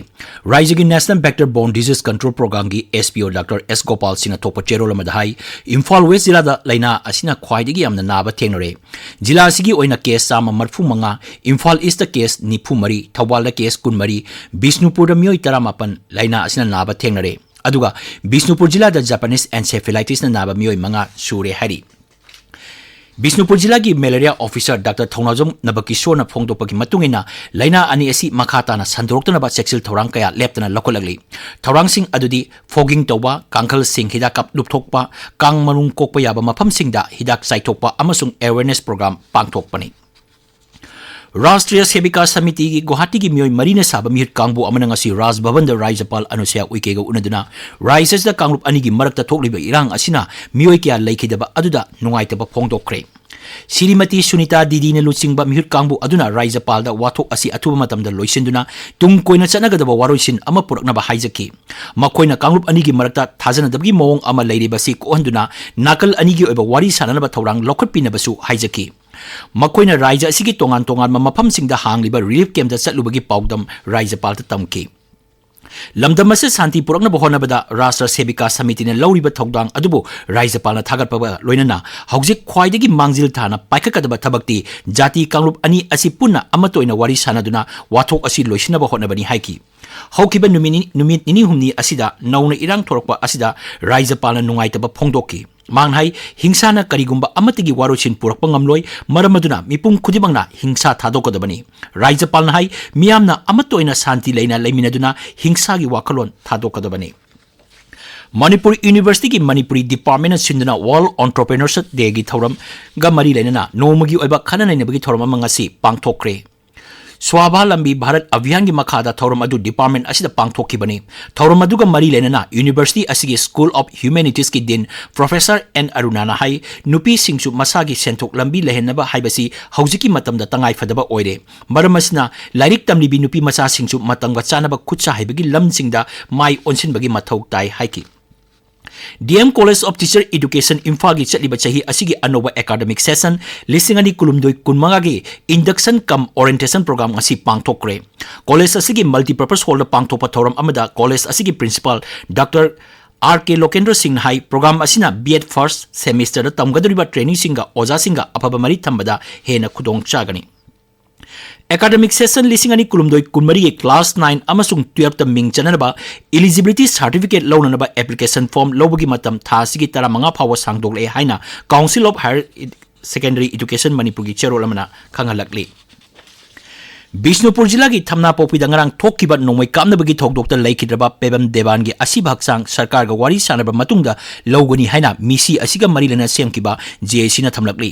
ꯔꯥꯖ꯭ꯌꯒꯤ National Vector Borne Disease Control Programꯒꯤ SPO Doctor S Gopal ꯁꯤꯡꯅ ꯊꯣꯛꯄ ꯆꯦꯔꯣꯜ ꯑꯃꯗ ꯍꯥꯏ, ꯏꯝꯐꯥꯜ West ꯖꯤꯂꯥꯗ ꯂꯥꯏꯅꯥ ꯑꯁꯤꯅ ꯈ꯭ꯋꯥꯏꯗꯒꯤ ꯌꯥꯝꯅ ꯅꯥꯕ ꯊꯦꯡꯅꯔꯦ꯫ ꯖꯤꯂꯥ ꯑꯁꯤꯒꯤ ꯑꯣꯏꯅ case ꯆꯥꯝꯃ ꯃꯔꯤꯐꯨ ꯃꯉꯥ, ꯏꯝꯐꯥꯜ Eastꯇ case ꯅꯤꯐꯨ ꯃꯔꯤ, ꯊꯧꯕꯥꯜꯗ case ꯀꯨꯟꯃꯔꯤ, ꯕꯤꯁꯅꯨꯄꯨꯔꯗ ꯃꯤꯑꯣꯏ ꯇꯔꯥꯃꯥꯄꯟ ꯂꯥꯏꯅꯥ ꯑꯁꯤꯅ ꯅꯥꯕ ꯊꯦꯡꯅꯔꯦ꯫ ꯑꯗꯨꯒ ꯕꯤꯁꯅꯨꯄꯨꯔ ꯖꯤꯂꯥꯗ Japanese encephalitisꯅ ꯅꯥꯕ ꯃꯤꯑꯣꯏ ꯃꯉꯥ ꯁꯨꯔꯦ ꯍꯥꯏꯔꯤ꯫ ꯕꯤꯁꯅꯨꯄꯨꯔ ꯖꯤꯂꯥꯒꯤ malaria officer Doctor ꯊꯧꯅꯥꯎꯖꯝ ꯅꯕꯀꯤꯁꯣꯔꯅ ꯐꯣꯡꯗꯣꯛꯄꯒꯤ ꯃꯇꯨꯡ ꯏꯟꯅ, ꯂꯥꯏꯅꯥ ꯑꯅꯤ ꯑꯁꯤ ꯃꯈꯥ ꯇꯥꯅ ꯁꯟꯗꯣꯔꯛꯇꯅꯕ ꯆꯦꯛꯁꯤꯜ ꯊꯧꯔꯥꯡ ꯀꯌꯥ ꯂꯦꯞꯇꯅ ꯂꯧꯈꯠꯂꯛꯂꯤ꯫ ꯊꯧꯔꯥꯡꯁꯤꯡ ꯑꯗꯨꯗꯤ fogging ꯇꯧꯕ, ꯀꯥꯡꯈꯜꯁꯤꯡ ꯍꯤꯗꯥꯛ ꯀꯥꯞ ꯂꯨꯞꯊꯣꯛꯄ, ꯀꯥꯡ ꯃꯔꯨꯝ ꯀꯣꯛꯄ ꯌꯥꯕ ꯃꯐꯝꯁꯤꯡꯗ ꯍꯤꯗꯥꯛ ꯆꯥꯏꯊꯣꯛꯄ ꯑꯃꯁꯨꯡ awareness program ꯄꯥꯡꯊꯣꯛꯄꯅꯤ꯫ ꯔꯥꯁꯇ꯭ꯔꯤꯌꯥ ꯁꯦꯕꯤꯀꯥ ꯁꯃꯤꯇꯤꯒꯤ ꯒꯨꯋꯥꯍꯥꯇꯤꯒꯤ ꯃꯤꯑꯣꯏ ꯃꯔꯤꯅ ꯁꯥꯕ ꯃꯤꯍꯨꯠ ꯀꯥꯡꯕꯨ ꯑꯃꯅ ꯉꯁꯤ ꯔꯥꯖ ꯚꯕꯟꯗ ꯔꯥꯖ꯭ꯌꯄꯥꯜ ꯑꯅꯨꯁꯨꯌꯥ ꯎꯏꯀꯦꯒ ꯎꯅꯗꯨꯅ ꯔꯥꯖ꯭ꯌ ꯑꯁꯤꯗ ꯀꯥꯡꯂꯨꯞ ꯑꯅꯤꯒꯤ ꯃꯔꯛꯇ ꯊꯣꯛꯂꯤꯕ ꯏꯔꯥꯡ ꯑꯁꯤꯅ ꯃꯤꯑꯣꯏ ꯀꯌꯥ ꯂꯩꯈꯤꯗꯕ ꯑꯗꯨꯗ ꯅꯨꯡꯉꯥꯏꯇꯕ ꯐꯣꯡꯗꯣꯛꯈ꯭ꯔꯦ꯫ ꯁ꯭ꯔꯤꯃꯇꯤ ꯁꯨꯅꯤꯇꯥ ꯗꯤꯗꯤꯅ ꯂꯨꯆꯤꯡꯕ ꯃꯤꯍꯨꯠ ꯀꯥꯡꯕꯨ ꯑꯗꯨꯅ ꯔꯥꯖ꯭ꯌꯄꯥꯜꯗ ꯋꯥꯊꯣꯛ ꯑꯁꯤ ꯑꯊꯨꯕ ꯃꯇꯝꯗ ꯂꯣꯏꯁꯤꯟꯗꯨꯅ ꯇꯨꯡ ꯀꯣꯏꯅ ꯆꯠꯅꯒꯗꯕ ꯋꯥꯔꯣꯏꯁꯤꯟ ꯑꯃ ꯄꯨꯔꯛꯅꯕ ꯍꯥꯏꯖꯈꯤ꯫ ꯃꯈꯣꯏꯅ ꯀꯥꯡꯂꯨꯞ ꯑꯅꯤꯒꯤ ꯃꯔꯛꯇ ꯊꯥꯖꯅꯗꯕꯒꯤ ꯃꯑꯣꯡ ꯑꯃ ꯂꯩꯔꯤꯕꯁꯤ ꯀꯣꯛꯍꯟꯗꯨꯅ ꯅꯥꯀꯜ ꯑꯅꯤꯒꯤ ꯑꯣꯏꯕ ꯋꯥꯔꯤ ꯁꯥꯅꯅꯕ ꯊꯧꯔꯥꯡ ꯂꯧꯈꯠꯄꯤꯅꯕꯁꯨ ꯍꯥꯏꯖꯈꯤ꯫ ꯃꯈꯣꯏꯅ ꯔꯥꯖ꯭ꯌ ꯑꯁꯤꯒꯤ ꯇꯣꯉꯥꯟ ꯇꯣꯉꯥꯟꯕ ꯃꯐꯝꯁꯤꯡꯗ ꯍꯥꯡꯂꯤꯕ relief campꯇ ꯆꯠꯂꯨꯕꯒꯤ ꯄꯥꯎꯗꯝ ꯔꯥꯖ꯭ꯌꯄꯥꯜꯗ ꯇꯝꯈꯤ꯫ ꯂꯝꯗꯝ ꯑꯁꯤꯗ ꯁꯥꯟꯇꯤ ꯄꯨꯔꯛꯅꯕ ꯍꯣꯠꯅꯕꯗ ꯔꯥꯁꯇ꯭ꯔ ꯁꯦꯕꯤꯀꯥ ꯁꯃꯤꯇꯤꯅ ꯂꯧꯔꯤꯕ ꯊꯧꯗꯥꯡ ꯑꯗꯨꯕꯨ ꯔꯥꯖ꯭ꯌꯄꯥꯜꯅ ꯊꯥꯒꯠꯄꯒ ꯂꯣꯏꯅꯅ ꯍꯧꯖꯤꯛ ꯈ꯭ꯋꯥꯏꯗꯒꯤ ꯃꯥꯡꯖꯤꯜ ꯊꯥꯅ ꯄꯥꯏꯈꯠꯀꯗꯕ ꯊꯕꯛꯇꯤ ꯖꯥꯇꯤ ꯀꯥꯡꯂꯨꯞ ꯑꯅꯤ ꯑꯁꯤ ꯄꯨꯟꯅ ꯑꯃꯠꯇ ꯑꯣꯏꯅ ꯋꯥꯔꯤ ꯁꯥꯅꯗꯨꯅ ꯋꯥꯊꯣꯛ ꯑꯁꯤ ꯂꯣꯏꯁꯤꯟꯅꯕ ꯍꯣꯠꯅꯕꯅꯤ ꯍꯥꯏꯈꯤ꯫ ꯍꯧꯈꯤꯕ ꯅꯨꯃꯤꯠ ꯅꯤ-, ꯅꯨꯃꯤꯠ ꯅꯤꯅꯤ ꯍꯨꯝꯅꯤ ꯑꯁꯤꯗ ꯅꯧꯅ ꯏꯔꯥꯡ ꯊꯣꯔꯛꯄ ꯑꯁꯤꯗ ꯔꯥꯖ꯭ꯌꯄꯥꯜꯅ ꯅꯨꯡꯉꯥꯏꯇꯕ ꯐꯣꯡꯗꯣꯛꯈꯤ꯫ ꯃꯍꯥꯛꯅ ꯍꯥꯏ, ꯍꯤꯡꯁꯥꯅ ꯀꯔꯤꯒꯨꯝꯕ ꯑꯃꯠꯇꯒꯤ ꯋꯥꯔꯣꯏꯁꯤꯟ ꯄꯨꯔꯛꯄ ꯉꯝꯂꯣꯏ, ꯃꯔꯝ ꯑꯗꯨꯅ ꯃꯤꯄꯨꯝ ꯈꯨꯗꯤꯡꯃꯛꯅ ꯍꯤꯡꯁꯥ ꯊꯥꯗꯣꯛꯀꯗꯕꯅꯤ꯫ ꯔꯥꯖ꯭ꯌꯄꯥꯜꯅ ꯍꯥꯏ, ꯃꯤꯌꯥꯝꯅ ꯑꯃꯠꯇ ꯑꯣꯏꯅ ꯁꯥꯟꯇꯤ ꯂꯩꯅ ꯂꯩꯃꯤꯟꯅꯗꯨꯅ ꯍꯤꯡꯁꯥꯒꯤ ꯋꯥꯈꯜꯂꯣꯟ ꯊꯥꯗꯣꯛꯀꯗꯕꯅꯤ꯫ ꯃꯅꯤꯄꯨꯔ ꯌꯨꯅꯤꯚꯔꯁꯤꯇꯤꯒꯤ ꯃꯅꯤꯄꯨꯔꯤ ꯗꯤꯄꯥꯔꯠꯃꯦꯟꯅ ꯁꯤꯟꯗꯨꯅ World Entrepreneurship Dayꯒꯤ ꯊꯧꯔꯝꯒ ꯃꯔꯤ ꯂꯩꯅꯅ ꯅꯣꯡꯃꯒꯤ ꯑꯣꯏꯕ ꯈꯟꯅ ꯅꯩꯅꯕꯒꯤ ꯊꯧꯔꯝ ꯑꯃ ꯉꯁꯤ ꯄꯥꯡꯊꯣꯛꯈ꯭ꯔꯦ꯫ ꯁ꯭ꯋꯥꯚꯥꯂꯝꯕꯤ ꯚꯥꯔꯠ ꯑꯚꯤꯌꯥꯟꯒꯤ ꯃꯈꯥꯗ ꯊꯧꯔꯝ ꯑꯗꯨ ꯗꯤꯄꯥꯔꯠꯃꯦꯟ ꯑꯁꯤꯗ ꯄꯥꯡꯊꯣꯛꯈꯤꯕꯅꯤ꯫ ꯊꯧꯔꯝ ꯑꯗꯨꯒ ꯃꯔꯤ ꯂꯩꯅꯅ ꯌꯨꯅꯤꯚꯔꯁꯤꯇꯤ ꯑꯁꯤꯒꯤ School of Humanitiesꯀꯤ ꯗꯤꯟ ꯄ꯭ꯔꯣꯐꯦꯁꯔ ꯑꯦꯟ ꯑꯔꯨꯅꯥꯅ ꯍꯥꯏ, ꯅꯨꯄꯤꯁꯤꯡꯁꯨ ꯃꯁꯥꯒꯤ ꯁꯦꯟꯊꯣꯛ ꯂꯝꯕꯤ ꯂꯩꯍꯟꯅꯕ ꯍꯥꯏꯕꯁꯤ ꯍꯧꯖꯤꯛꯀꯤ ꯃꯇꯝꯗ ꯇꯉꯥꯏꯐꯗꯕ ꯑꯣꯏꯔꯦ꯫ ꯃꯔꯝ ꯑꯁꯤꯅ ꯂꯥꯏꯔꯤꯛ ꯇꯝꯂꯤꯕꯤ ꯅꯨꯄꯤ ꯃꯆꯥꯁꯤꯡꯁꯨ ꯃꯇꯝꯒ ꯆꯥꯟꯅꯕ ꯈꯨꯠꯁꯥ ꯍꯩꯕꯒꯤ ꯂꯝꯁꯤꯡꯗ ꯃꯥꯏ ꯑꯣꯟꯁꯤꯟꯕꯒꯤ ꯃꯊꯧ ꯇꯥꯏ ꯍꯥꯏꯈꯤ꯫ D M College of Teacher Education ꯏꯝꯐꯥꯜꯒꯤ ꯆꯠꯂꯤꯕ ꯆꯍꯤ ꯑꯁꯤꯒꯤ ꯑꯅꯧꯕ academic session ꯂꯤꯁꯤꯡ ꯑꯅꯤ ꯀꯨꯟꯍꯨꯝꯗꯣꯏ ꯀꯨꯟꯃꯉꯥꯒꯤ induction cum orientation program ꯉꯁꯤ ꯄꯥꯡꯊꯣꯛꯈ꯭ꯔꯦ꯫ College ꯑꯁꯤꯒꯤ multipurpose hallꯗ ꯄꯥꯡꯊꯣꯛꯄ ꯊꯧꯔꯝ ꯑꯃꯗ college ꯑꯁꯤꯒꯤ principal Doctor R K ꯂꯣꯀꯦꯟꯗ꯭ꯔ ꯁꯤꯡꯅ ꯍꯥꯏ, program ꯑꯁꯤꯅ B Ed first semesterꯗ ꯇꯝꯒꯗꯧꯔꯤꯕ traineeꯁꯤꯡꯒ ꯑꯣꯖꯥꯁꯤꯡꯒ ꯑꯐꯕ ꯃꯔꯤ ꯊꯝꯕꯗ ꯍꯦꯟꯅ ꯈꯨꯗꯣꯡ ꯆꯥꯒꯅꯤ꯫ Academic session ꯂꯤꯁꯤꯡ ꯑꯅꯤ ꯀꯨꯟꯍꯨꯝꯗꯣꯏ ꯀꯨꯟꯃꯔꯤꯒꯤ class nine ꯑꯃꯁꯨꯡ twelveꯇ ꯃꯤꯡ ꯆꯟꯅꯅꯕ eligibility certificate ꯂꯧꯅꯅꯕ application form ꯂꯧꯕꯒꯤ ꯃꯇꯝ ꯊꯥ ꯑꯁꯤꯒꯤ ꯇꯔꯥꯃꯉꯥ ꯐꯥꯎꯕ ꯁꯥꯡꯗꯣꯛꯂꯦ ꯍꯥꯏꯅ Council of Higher Secondary Education ꯃꯅꯤꯄꯨꯔꯒꯤ ꯆꯦꯔꯣꯜ ꯑꯃꯅ ꯈꯪꯍꯜꯂꯛꯂꯤ꯫ ꯕꯤꯁꯅꯨꯄꯨꯔ ꯖꯤꯂꯥꯒꯤ ꯊꯝꯅꯥꯄꯣꯛꯄꯤꯗ ꯉꯔꯥꯡ ꯊꯣꯛꯈꯤꯕ ꯅꯣꯡꯃꯩ ꯀꯥꯞꯅꯕꯒꯤ ꯊꯧꯗꯣꯛꯇ ꯂꯩꯈꯤꯗ꯭ꯔꯕ ꯄꯦꯕꯝ ꯗꯦꯕꯥꯟꯒꯤ ꯑꯁꯤꯕ ꯍꯛꯆꯥꯡ ꯁꯔꯀꯥꯔꯒ ꯋꯥꯔꯤ ꯁꯥꯅꯔꯕ ꯃꯇꯨꯡꯗ ꯂꯧꯒꯅꯤ ꯍꯥꯏꯅ ꯃꯤꯁꯤ ꯑꯁꯤꯒ ꯃꯔꯤ ꯂꯩꯅꯅ ꯁꯦꯝꯈꯤꯕ J A Cꯅ ꯊꯝꯂꯛꯂꯤ꯫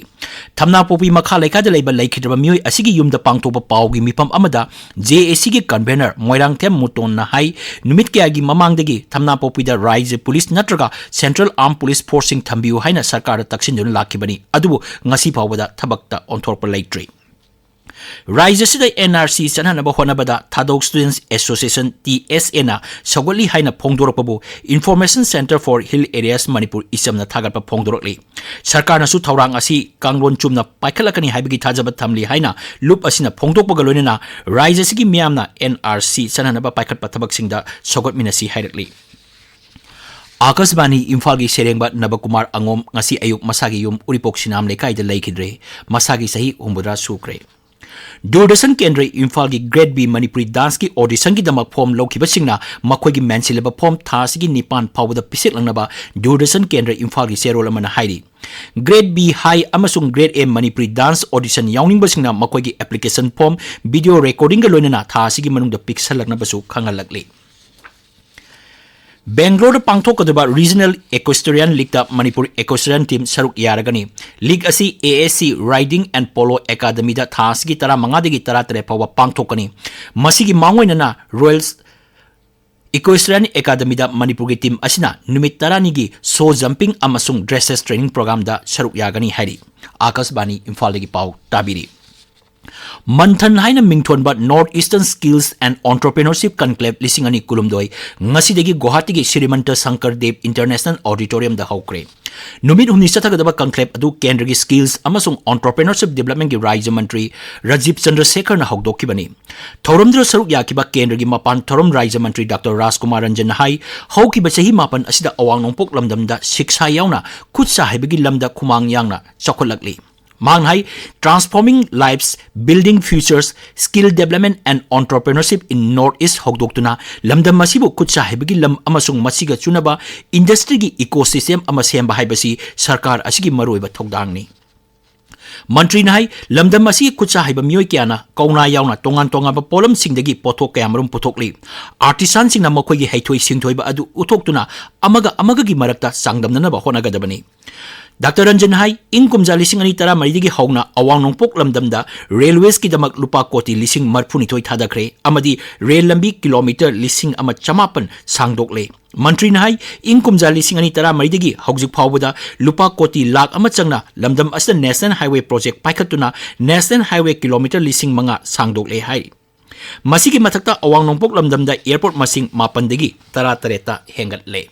ꯊꯝꯅꯥꯄꯣꯛꯄꯤ ꯃꯈꯥ ꯂꯩꯀꯥꯏꯗ ꯂꯩꯕ ꯂꯩꯈꯤꯗ꯭ꯔꯕ ꯃꯤꯑꯣꯏ ꯑꯁꯤꯒꯤ ꯌꯨꯝꯗ ꯄꯥꯡꯊꯣꯛꯄ ꯄꯥꯎꯒꯤ ꯃꯤꯐꯝ ꯑꯃꯗ J A Cꯒꯤ convener ꯃꯣꯏꯔꯥꯡꯊꯦꯝ ꯃꯨꯇꯣꯟꯅ ꯍꯥꯏ, ꯅꯨꯃꯤꯠ ꯀꯌꯥꯒꯤ ꯃꯃꯥꯡꯗꯒꯤ ꯊꯝꯅꯥꯄꯣꯛꯄꯤꯗ ꯔꯥꯏꯖ꯭ꯌ ꯄꯨꯂꯤꯁ ꯅꯠꯇ꯭ꯔꯒ Central Armed Police Forceꯁꯤꯡ ꯊꯝꯕꯤꯌꯨ ꯍꯥꯏꯅ ꯁꯔꯀꯥꯔꯗ ꯇꯛꯁꯤꯟꯗꯨꯅ ꯂꯥꯛꯈꯤꯕꯅꯤ, ꯑꯗꯨꯕꯨ ꯉꯁꯤ ꯐꯥꯎꯕꯗ ꯊꯕꯛꯇ ꯑꯣꯟꯊꯣꯔꯛꯄ ꯂꯩꯇ꯭ꯔꯤ꯫ ꯔꯥꯖ꯭ꯌ ꯑꯁꯤꯗ NRC ꯆꯠꯍꯟꯅꯕ ꯍꯣꯠꯅꯕꯗ ꯊꯥꯗꯧ Students Association, TSAꯅ ꯁꯧꯒꯠꯂꯤ ꯍꯥꯏꯅ ꯐꯣꯡꯗꯣꯔꯛꯄꯕꯨ Information Centre for Hill Areas Manipur ꯏꯆꯝꯅ ꯊꯥꯒꯠꯄ ꯐꯣꯡꯗꯣꯔꯛꯂꯤ꯫ ꯁꯔꯀꯥꯔꯅꯁꯨ ꯊꯧꯔꯥꯡ ꯑꯁꯤ ꯀꯥꯡꯂꯣꯟ ꯆꯨꯝꯅ ꯄꯥꯏꯈꯠꯂꯛꯀꯅꯤ ꯍꯥꯏꯕꯒꯤ ꯊꯥꯖꯕ ꯊꯝꯂꯤ ꯍꯥꯏꯅ ꯂꯨꯞ ꯑꯁꯤꯅ ꯐꯣꯡꯗꯣꯛꯄꯒ ꯂꯣꯏꯅꯅ ꯔꯥꯖ꯭ꯌ ꯑꯁꯤꯒꯤ ꯃꯤꯌꯥꯝꯅ NRC ꯆꯠꯍꯟꯅꯕ ꯄꯥꯏꯈꯠꯄ ꯊꯕꯛꯁꯤꯡꯗ ꯁꯧꯒꯠꯃꯤꯟꯅꯁꯤ ꯍꯥꯏꯔꯛꯂꯤ꯫ ꯑꯥꯀꯥꯁꯕꯥꯅꯤ ꯏꯝꯐꯥꯜꯒꯤ ꯁꯩꯔꯦꯡꯕ ꯅꯕꯀꯨꯃꯥꯔ ꯑꯉꯣꯝ ꯉꯁꯤ ꯑꯌꯨꯛ ꯃꯁꯥꯒꯤ ꯌꯨꯝ ꯎꯔꯤꯄꯣꯛ ꯁꯤꯅꯥꯝ ꯂꯩꯀꯥꯏꯗ ꯂꯩꯈꯤꯗ꯭ꯔꯦ꯫ ꯃꯁꯥꯒꯤ ꯆꯍꯤ ꯍꯨꯝꯐꯨꯇꯔꯥ ꯁꯨꯈ꯭ꯔꯦ꯫ ꯗꯨꯔꯗꯔꯁꯟ ꯀꯦꯟꯗ꯭ꯔ ꯏꯝꯐꯥꯜꯒꯤ Grade B ꯃꯅꯤꯄꯨꯔꯤ ꯗꯥꯟꯁꯀꯤ ꯑꯣꯗꯤꯁꯟꯒꯤꯗꯃꯛ ꯐꯣꯝ ꯂꯧꯈꯤꯕꯁꯤꯡꯅ ꯃꯈꯣꯏꯒꯤ ꯃꯦꯟꯁꯤꯜꯂꯕ ꯐꯣꯝ ꯊꯥ ꯑꯁꯤꯒꯤ ꯅꯤꯄꯥꯟ ꯐꯥꯎꯕꯗ ꯄꯤꯁꯤꯜꯂꯛꯅꯕ ꯗꯨꯔꯗꯔꯁꯟ ꯀꯦꯟꯗ꯭ꯔ ꯏꯝꯐꯥꯜꯒꯤ ꯆꯦꯔꯣꯜ ꯑꯃꯅ ꯍꯥꯏꯔꯤ꯫ Grade B High ꯑꯃꯁꯨꯡ Grade A Manipuri dance audition ꯌꯥꯎꯅꯤꯡꯕꯁꯤꯡꯅ ꯃꯈꯣꯏꯒꯤ ꯑꯦꯄ꯭ꯂꯤꯀꯦꯁꯟ ꯐꯣꯝ, ꯚꯤꯗꯤꯑꯣ ꯔꯦꯀꯣꯔꯗꯤꯡꯒ ꯂꯣꯏꯅꯅ ꯊꯥ ꯑꯁꯤꯒꯤ ꯃꯅꯨꯡꯗ ꯄꯤꯁꯜꯂꯛꯅꯕꯁꯨ ꯈꯪꯍꯜꯂꯛꯂꯤ꯫ ꯕꯦꯡꯒ꯭ꯂꯣꯔꯗ ꯄꯥꯡꯊꯣꯛꯀꯗꯕ Regional Equestrian Leagueꯇ Manipur Equestrian Team ꯁꯔꯨꯛ ꯌꯥꯔꯒꯅꯤ꯫ League ꯑꯁꯤ ASC Riding and Polo Academyꯗ ꯊꯥ ꯑꯁꯤꯒꯤ ꯇꯔꯥꯃꯉꯥꯗꯒꯤ ꯇꯔꯥꯇꯔꯦꯠ ꯐꯥꯎꯕ ꯄꯥꯡꯊꯣꯛꯀꯅꯤ꯫ ꯃꯁꯤꯒꯤ ꯃꯥꯡꯑꯣꯏꯅꯅ Royal Equestrian Academyꯗ ꯃꯅꯤꯄꯨꯔꯒꯤ team ꯑꯁꯤꯅ ꯅꯨꯃꯤꯠ ꯇꯔꯥꯅꯤꯒꯤ show jumping ꯑꯃꯁꯨꯡ dresses training programꯗ ꯁꯔꯨꯛ ꯌꯥꯒꯅꯤ ꯍꯥꯏꯔꯤ꯫ ꯑꯥꯀꯥꯁꯕꯥꯅꯤ ꯏꯝꯐꯥꯜꯗꯒꯤ ꯄꯥꯎ ꯇꯥꯕꯤꯔꯤ꯫ ꯃꯟꯊꯟ ꯍꯥꯏꯅ ꯃꯤꯡꯊꯣꯟꯕ North Eastern Skills and Entrepreneurship Conclave ꯂꯤꯁꯤꯡ ꯑꯅꯤ ꯀꯨꯟꯍꯨꯝꯗꯣꯏ ꯉꯁꯤꯗꯒꯤ ꯒꯨꯋꯥꯍꯥꯇꯤꯒꯤ ꯁ꯭ꯔꯤꯃꯟꯇ ꯁꯪꯀꯔ ꯗꯦꯕ International Auditoriumꯗ ꯍꯧꯈ꯭ꯔꯦ꯫ ꯅꯨꯃꯤꯠ ꯍꯨꯝꯅꯤ ꯆꯠꯊꯒꯗꯕ conclave ꯑꯗꯨ ꯀꯦꯟꯗ꯭ꯔꯒꯤ Skills ꯑꯃꯁꯨꯡ Entrepreneurship Developmentꯀꯤ ꯔꯥꯖ꯭ꯌ ꯃꯟꯇ꯭ꯔꯤ ꯔꯥꯖꯤꯕ ꯆꯟꯗ꯭ꯔꯁꯦꯈꯔꯅ ꯍꯧꯗꯣꯛꯈꯤꯕꯅꯤ꯫ ꯊꯧꯔꯝꯗꯨꯗ ꯁꯔꯨꯛ ꯌꯥꯈꯤꯕ ꯀꯦꯟꯗ꯭ꯔꯒꯤ ꯃꯄꯥꯟ ꯊꯧꯔꯝ ꯔꯥꯖ꯭ꯌ ꯃꯟꯇ꯭ꯔꯤ ꯗꯥꯛꯇꯔ ꯔꯥꯖꯀꯨꯃꯥꯔ ꯔꯟꯖꯟꯅ ꯍꯥꯏ, ꯍꯧꯈꯤꯕ ꯆꯍꯤ ꯃꯥꯄꯟ ꯑꯁꯤꯗ ꯑꯋꯥꯡ ꯅꯣꯡꯄꯣꯛ ꯂꯝꯗꯝꯗ ꯁꯤꯛꯁꯥ ꯌꯥꯎꯅ ꯈꯨꯠ ꯁꯥ ꯍꯩꯕꯒꯤ ꯂꯝꯗ ꯈꯨꯃꯥꯡ ꯌꯥꯡꯅ ꯆꯥꯎꯈꯠꯂꯛꯂꯤ꯫ ꯃꯍꯥꯛꯅ ꯍꯥꯏ, Transforming Lives, Building Futures, Skill Development and Entrepreneurship in North East ꯍꯧꯗꯣꯛꯇꯨꯅ ꯂꯝꯗꯝ ꯑꯁꯤꯕꯨ ꯈꯨꯠ ꯁꯥ ꯍꯩꯕꯒꯤ ꯂꯝ ꯑꯃꯁꯨꯡ ꯃꯁꯤꯒ ꯆꯨꯅꯕ industryꯒꯤ ecosystem ꯑꯃ ꯁꯦꯝꯕ ꯍꯥꯏꯕꯁꯤ ꯁꯔꯀꯥꯔ ꯑꯁꯤꯒꯤ ꯃꯔꯨꯑꯣꯏꯕ ꯊꯧꯗꯥꯡꯅꯤ꯫ ꯃꯟꯇ꯭ꯔꯤꯅ ꯍꯥꯏ, ꯂꯝꯗꯝ ꯑꯁꯤꯒꯤ ꯈꯨꯠ ꯁꯥ ꯍꯩꯕ ꯃꯤꯑꯣꯏ ꯀꯌꯥꯅ ꯀꯧꯅꯥ ꯌꯥꯎꯅ ꯇꯣꯉꯥꯟ ꯇꯣꯉꯥꯟꯕ ꯄꯣꯠꯂꯝꯁꯤꯡꯗꯒꯤ ꯄꯣꯠꯊꯣꯛ ꯀꯌꯥ ꯃꯔꯨꯝ ꯄꯨꯊꯣꯛꯂꯤ꯫ Artisanꯁꯤꯡꯅ ꯃꯈꯣꯏꯒꯤ ꯍꯩꯊꯣꯏ ꯁꯤꯡꯊꯣꯏꯕ ꯑꯗꯨ ꯎꯠꯊꯣꯛꯇꯨꯅ ꯑꯃꯒ ꯑꯃꯒꯒꯤ ꯃꯔꯛꯇ ꯆꯥꯡꯗꯝꯅꯅꯕ ꯍꯣꯠꯅꯒꯗꯕꯅꯤ꯫ ꯗꯥꯛꯇꯔ ꯔꯟꯖꯟ ꯍꯥꯏ, ꯏꯪ ꯀꯨꯝꯖꯥ ꯂꯤꯁꯤꯡ ꯑꯅꯤ ꯇꯔꯥꯃꯔꯤꯗꯒꯤ ꯍꯧꯅ ꯑꯋꯥꯡ ꯅꯣꯡꯄꯣꯛ ꯂꯝꯗꯝꯗ ꯔꯦꯜꯋꯦꯁꯀꯤꯗꯃꯛ ꯂꯨꯄꯥ ꯀꯣꯇꯤ ꯂꯤꯁꯤꯡ ꯃꯔꯤꯐꯨꯅꯤꯊꯣꯏ ꯊꯥꯗꯈ꯭ꯔꯦ ꯑꯃꯗꯤ ꯔꯦꯜ ꯂꯝꯕꯤ ꯀꯤꯂꯣꯃꯤꯇꯔ ꯂꯤꯁꯤꯡ ꯑꯃ ꯆꯃꯥꯄꯟ ꯁꯥꯡꯗꯣꯛꯂꯦ꯫ ꯃꯟꯇ꯭ꯔꯤꯅ ꯍꯥꯏ, ꯏꯪ ꯀꯨꯝꯖꯥ ꯂꯤꯁꯤꯡ ꯑꯅꯤ ꯇꯔꯥꯃꯔꯤꯗꯒꯤ ꯍꯧꯖꯤꯛ ꯐꯥꯎꯕꯗ ꯂꯨꯄꯥ ꯀꯣꯇꯤ ꯂꯥꯈ ꯑꯃ ꯆꯪꯅ ꯂꯝꯗꯝ ꯑꯁꯤꯗ ꯅꯦꯁꯅꯦꯜ ꯍꯥꯏꯋꯦ ꯄ꯭ꯔꯣꯖꯦꯛ ꯄꯥꯏꯈꯠꯇꯨꯅ ꯅꯦꯁꯅꯦꯜ ꯍꯥꯏꯋꯦ ꯀꯤꯂꯣꯃꯤꯇꯔ ꯂꯤꯁꯤꯡ ꯃꯉꯥ ꯁꯥꯡꯗꯣꯛꯂꯦ ꯍꯥꯏꯔꯤ꯫ ꯃꯁꯤꯒꯤ ꯃꯊꯛꯇ ꯑꯋꯥꯡ ꯅꯣꯡꯄꯣꯛ ꯂꯝꯗꯝꯗ ꯑꯦꯌꯔꯄꯣꯔꯠ ꯃꯁꯤꯡ ꯃꯥꯄꯟꯗꯒꯤ ꯇꯔꯥꯇꯔꯦꯠꯇ ꯍꯦꯟꯒꯠꯂꯦ꯫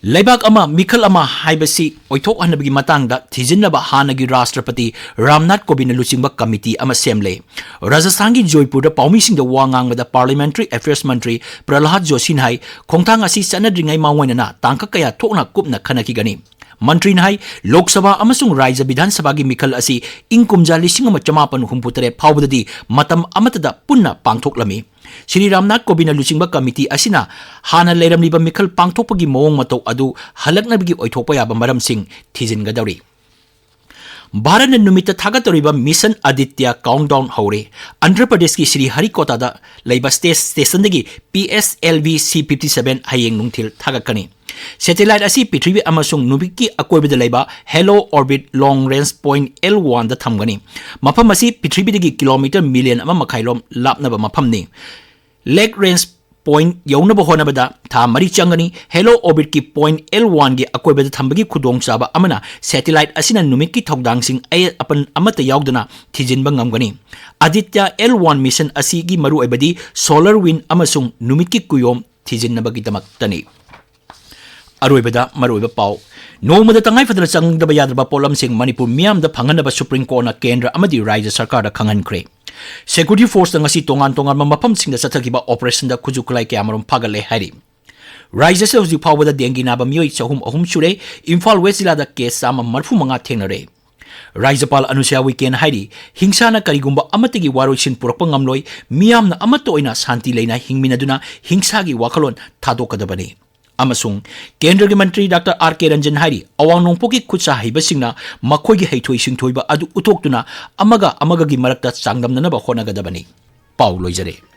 ꯂꯩꯕꯥꯛ ꯑꯃ, ꯃꯤꯈꯜ ꯑꯃ ꯍꯥꯏꯕꯁꯤ ꯑꯣꯏꯊꯣꯛꯍꯟꯅꯕꯒꯤ ꯃꯇꯥꯡꯗ ꯊꯤꯖꯤꯟꯅꯕ ꯍꯥꯟꯅꯒꯤ ꯔꯥꯁꯇ꯭ꯔꯄꯇꯤ ꯔꯥꯝꯅꯥꯊ ꯀꯣꯕꯤꯟꯗ ꯂꯨꯆꯤꯡꯕ ꯀꯃꯤꯇꯤ ꯑꯃ ꯁꯦꯝꯂꯦ꯫ ꯔꯥꯖꯁꯊꯥꯟꯒꯤ ꯖꯣꯏꯄꯨꯔꯗ ꯄꯥꯎꯃꯤꯁꯤꯡꯗ ꯋꯥ ꯉꯥꯡꯕꯗ ꯄꯥꯔꯂꯤꯌꯥꯃꯦꯟꯇꯔꯤ ꯑꯦꯐꯤꯌꯔꯁ ꯃꯟꯇ꯭ꯔꯤ ꯄ꯭ꯔꯍꯂꯥꯗ ꯖꯣꯁꯤꯅ ꯍꯥꯏ, ꯈꯣꯡꯊꯥꯡ ꯑꯁꯤ ꯆꯠꯅꯗ꯭ꯔꯤꯉꯩ ꯃꯥꯡꯑꯣꯏꯅꯅ ꯇꯥꯡꯀꯛ ꯀꯌꯥ ꯊꯣꯛꯅ ꯀꯨꯞꯅ ꯈꯟꯅꯈꯤꯒꯅꯤ꯫ ꯃꯟꯇ꯭ꯔꯤꯅ ꯍꯥꯏ, ꯂꯣꯛ ꯁꯚꯥ ꯑꯃꯁꯨꯡ ꯔꯥꯖ꯭ꯌ ꯕꯤꯙꯥꯟ ꯁꯚꯥꯒꯤ ꯃꯤꯈꯜ ꯑꯁꯤ ꯏꯪ ꯀꯨꯝꯖꯥ ꯂꯤꯁꯤꯡ ꯑꯃ ꯆꯃꯥꯄꯟ ꯍꯨꯝꯐꯨ ꯇꯔꯦꯠ ꯐꯥꯎꯕꯗꯗꯤ ꯃꯇꯝ ꯑꯃꯠꯇꯗ ꯄꯨꯟꯅ ꯄꯥꯡꯊꯣꯛꯂꯝꯃꯤ꯫ ꯁ꯭ꯔꯤ ꯔꯥꯝꯅꯥꯊ ꯀꯣꯕꯤꯟꯗ ꯂꯨꯆꯤꯡꯕ ꯀꯃꯤꯇꯤ ꯑꯁꯤꯅ ꯍꯥꯟꯅ ꯂꯩꯔꯝꯂꯤꯕ ꯃꯤꯈꯜ ꯄꯥꯡꯊꯣꯛꯄꯒꯤ ꯃꯑꯣꯡ ꯃꯇꯧ ꯑꯗꯨ ꯍꯜꯂꯛꯅꯕꯒꯤ ꯑꯣꯏꯊꯣꯛꯄ ꯌꯥꯕ ꯃꯔꯝꯁꯤꯡ ꯊꯤꯖꯤꯟꯒꯗꯧꯔꯤ꯫ ꯚꯥꯔꯠꯅ ꯅꯨꯃꯤꯠꯇ ꯊꯥꯒꯠꯇꯧꯔꯤꯕ ꯃꯤꯁꯟ ꯑꯗꯤꯇ꯭ꯌ ꯀꯥꯎꯟꯠꯗꯥꯎꯟ ꯍꯧꯔꯦ꯫ ꯑꯟꯙ꯭ꯔ ꯄ꯭ꯔꯗꯦꯁꯀꯤ ꯁ꯭ꯔꯤ ꯍꯔꯤꯀꯣꯇꯥꯗ ꯂꯩꯕ ꯁ꯭ꯄꯦꯁ ꯁ꯭ꯇꯦꯁꯟꯗꯒꯤ P S L V C fifty seven ꯍꯌꯦꯡ ꯅꯨꯡꯊꯤꯜ ꯊꯥꯒꯠꯀꯅꯤ꯫ ꯁꯦꯇꯦꯂꯥꯏꯠ ꯑꯁꯤ ꯄ꯭ꯔꯤꯊꯤꯕꯤ ꯑꯃꯁꯨꯡ ꯅꯨꯃꯤꯠꯀꯤ ꯑꯀꯣꯏꯕꯗ ꯂꯩꯕ ꯍꯦꯂꯣ ꯑꯣꯔꯕꯤꯠ ꯂꯣꯡ ꯔꯦꯟꯖ ꯄꯣꯏꯟꯠ ꯑꯦꯜ ꯋꯥꯟꯗ ꯊꯝꯒꯅꯤ꯫ ꯃꯐꯝ ꯑꯁꯤ ꯄ꯭ꯔꯤꯊꯤꯕꯤꯗꯒꯤ ꯀꯤꯂꯣꯃꯤꯇꯔ ꯃꯤꯂꯤꯌꯟ ꯑꯃ ꯃꯈꯥꯏ ꯔꯣꯝ ꯂꯥꯞꯅꯕ ꯃꯐꯝꯅꯤ꯫ ꯂꯦꯛ ꯔꯦꯟꯖ ꯄꯣꯏꯟꯠ ꯌꯧꯅꯕ ꯍꯣꯠꯅꯕꯗ ꯊꯥ ꯃꯔꯤ ꯆꯪꯒꯅꯤ꯫ ꯍꯦꯂꯣ ꯑꯣꯔꯕꯤꯠꯀꯤ ꯄꯣꯏꯟꯠ ꯑꯦꯜ ꯋꯥꯟꯒꯤ ꯑꯀꯣꯏꯕꯗ ꯊꯝꯕꯒꯤ ꯈꯨꯗꯣꯡꯆꯥꯕ ꯑꯃꯅ ꯁꯦꯇꯦꯂꯥꯏꯠ ꯑꯁꯤꯅ ꯅꯨꯃꯤꯠꯀꯤ ꯊꯧꯗꯥꯡꯁꯤꯡ ꯑꯌꯦꯠ ꯑꯄꯟ ꯑꯃꯠꯇ ꯌꯥꯎꯗꯅ ꯊꯤꯖꯤꯟꯕ ꯉꯝꯒꯅꯤ꯫ ꯑꯗꯤꯇ꯭ꯌ ꯑꯦꯜ ꯋꯥꯟ ꯃꯤꯁꯟ ꯑꯁꯤꯒꯤ ꯃꯔꯨꯑꯣꯏꯕꯗꯤ ꯁꯣꯂꯔ ꯋꯤꯟꯗ ꯑꯃꯁꯨꯡ ꯅꯨꯃꯤꯠꯀꯤ ꯀꯨꯌꯣꯝ ꯊꯤꯖꯤꯟꯅꯕꯒꯤꯗꯃꯛꯇꯅꯤ꯫ ꯑꯔꯣꯏꯕꯗ ꯃꯔꯨꯑꯣꯏꯕ ꯄꯥꯎ꯫ ꯅꯣꯡꯃꯗ ꯇꯉꯥꯏ ꯐꯗꯅ ꯆꯪꯗꯕ ꯌꯥꯗ꯭ꯔꯕ ꯄꯣꯠꯂꯝꯁꯤꯡ ꯃꯅꯤꯄꯨꯔ ꯃꯤꯌꯥꯝꯗ ꯐꯪꯍꯟꯅꯕ ꯁꯨꯄ꯭ꯔꯤꯝ ꯀꯣꯔꯠꯅ ꯀꯦꯟꯗ꯭ꯔ ꯑꯃꯗꯤ ꯔꯥꯖ꯭ꯌ ꯁꯔꯀꯥꯔꯗ ꯈꯪꯍꯟꯈ꯭ꯔꯦ꯫ ꯁꯦꯀ꯭ꯌꯨꯔꯤꯇꯤ ꯐꯣꯔꯁꯅ ꯉꯁꯤ ꯇꯣꯉꯥꯟ ꯇꯣꯉꯥꯟꯕ ꯃꯐꯝꯁꯤꯡꯗ ꯆꯠꯊꯈꯤꯕ ꯑꯣꯄꯔꯦꯁꯟꯗ ꯈꯨꯠꯁꯨ ꯈꯨꯠꯂꯥꯏ ꯀꯌꯥꯃꯔꯨꯝ ꯐꯥꯒꯠꯂꯦ ꯍꯥꯏꯔꯤ꯫ ꯔꯥꯖ꯭ꯌ ꯑꯁꯤꯗ ꯍꯧꯖꯤꯛ ꯐꯥꯎꯕꯗ ꯗꯦꯡꯒꯤ ꯅꯥꯕ ꯃꯤꯑꯣꯏ ꯆꯍꯨꯝ ꯑꯍꯨꯝ ꯁꯨꯔꯦ꯫ ꯏꯝꯐꯥꯜ ꯋꯦꯁ ꯖꯤꯂꯥꯗ ꯀꯦꯁ ꯆꯥꯝꯃ ꯃꯔꯤꯐꯨ ꯃꯉꯥ ꯊꯦꯡꯅꯔꯦ꯫ ꯔꯥꯖ꯭ꯌꯄꯥꯜ ꯑꯅꯨꯁ꯭ꯌꯥ ꯎꯏꯀꯦꯅ ꯍꯥꯏꯔꯤ, ꯍꯤꯡꯁꯥꯅ ꯀꯔꯤꯒꯨꯝꯕ ꯑꯃꯠꯇꯒꯤ ꯋꯥꯔꯣꯏꯁꯤꯟ ꯄꯨꯔꯛꯄ ꯉꯝꯂꯣꯏ, ꯃꯤꯌꯥꯝꯅ ꯑꯃꯠꯇ ꯑꯣꯏꯅ ꯁꯥꯟꯇꯤ ꯂꯩꯅ ꯍꯤꯡꯃꯤꯟꯅꯗꯨꯅ ꯍꯤꯡꯁꯥꯒꯤ ꯋꯥꯈꯜꯂꯣꯟ ꯊꯥꯗꯣꯛꯀꯗꯕꯅꯤ꯫ ꯑꯃꯁꯨꯡ ꯀꯦꯟꯗ꯭ꯔꯒꯤ ꯃꯟꯇ꯭ꯔꯤ ꯗꯥꯛꯇꯔ ꯑꯥꯔ ꯀꯦ ꯔꯟꯖꯟ ꯍꯥꯏꯔꯤ, ꯑꯋꯥꯡ ꯅꯣꯡꯄꯣꯛꯀꯤ ꯈꯨꯠꯁꯥ ꯍꯩꯕꯁꯤꯡꯅ ꯃꯈꯣꯏꯒꯤ ꯍꯩꯊꯣꯏ ꯁꯤꯡꯊꯣꯏꯕ ꯑꯗꯨ ꯎꯠꯊꯣꯛꯇꯨꯅ ꯑꯃꯒ ꯑꯃꯒꯒꯤ ꯃꯔꯛꯇ ꯆꯥꯡꯗꯝꯅꯅꯕ ꯍꯣꯠꯅꯒꯗꯕꯅꯤ꯫ ꯄꯥꯎ ꯂꯣꯏꯖꯔꯦ꯫